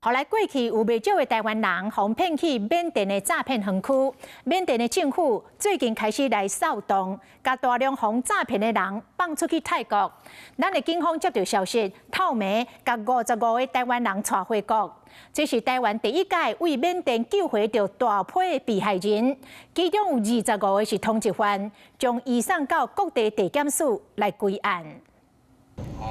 予來過去有袂少的台灣人，予騙去緬甸的詐騙園區。緬甸的政府最近開始來掃蕩，共大量予詐騙的人放出去泰國。咱的警方接到消息，透暝共55個台灣人帶回國。這是台灣第一擺為緬甸救回著大批的被害人，其中有25個是通緝犯，將移送到各地地檢署來歸案。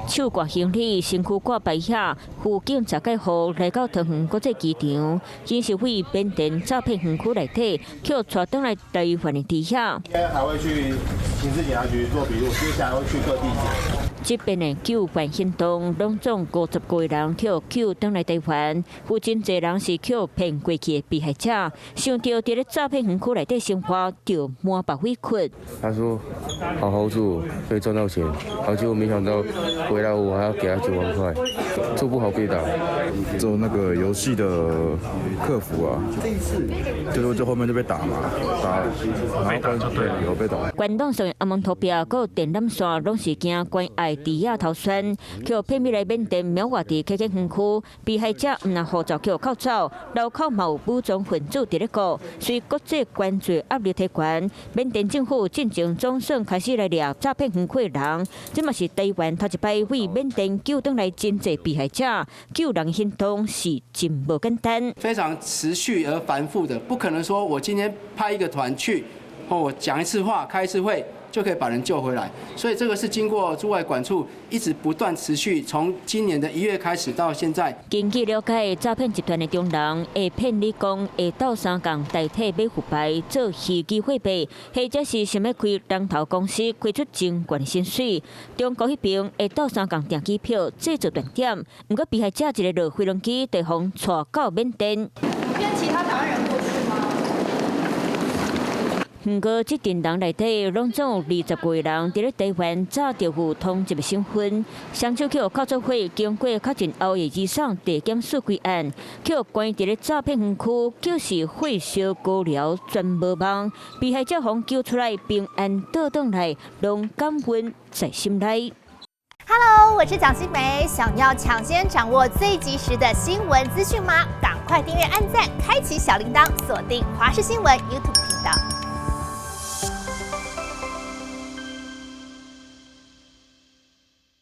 手掛行李，身軀掛白遐，輔警十幾號來到桃園國際機場，真是為緬甸詐騙園區內底，予帶轉來台灣的佇遐。應該還會去刑事警察局做筆錄，接下來會去各地檢。這邊的救援行動，攏總55個人予救轉來台灣，有真濟人是予騙過去的被害者，想著佇咧詐騙園區內底生活，就滿腹委屈。他說：好好做，可以賺到錢，然後結果沒想到回來我還要給他9萬塊，做不好被打。做那個遊戲的客服啊，就是就後面就被打嘛，打，被打就對了，有被打。關東省阿門圖表閣電纜線攏是經關愛豬仔頭村，予騙入來緬甸苗瓦迪 KK 園區，被害者毋但護照予扣走，樓口嘛有武裝分子佇咧顧，隨國際關注壓力提懸，緬甸政府進前總算開始來掠詐騙園區的人，這嘛是台灣頭一擺為緬甸救轉來真濟被害者，救人行動是真無簡單。非常持續而繁複的，不可能說我今天派一個團去，哦，講一次話，開一次會，就可以把人救回來，所以這個是經過駐外館處一直不斷持續，從今年的1月開始到現在。根據了解，詐騙集團的中人會騙你講會鬥相共代替買副牌做虛擬貨幣，或者是想欲開人頭公司開出真懸薪水。中國彼邊會鬥相共訂機票製造斷點，毋過被害者一个落飛輪機就予帶到緬甸。騙其他台灣人過去嗎？毋過，這陣人內底攏總有20多個人佇咧台灣早就有通緝的身份，雙手予扣做伙，經過確認後會移送地檢署歸案，予關佇咧詐騙園區，就是火燒高寮全無夢，被害者予救出來平安倒轉來，攏感恩在心內。 Hello，我是蔣新梅，想要搶先掌握最及時的新聞資訊嗎？趕快訂閱、按讚、開啟小鈴鐺，鎖定華視新聞 YouTube 頻道。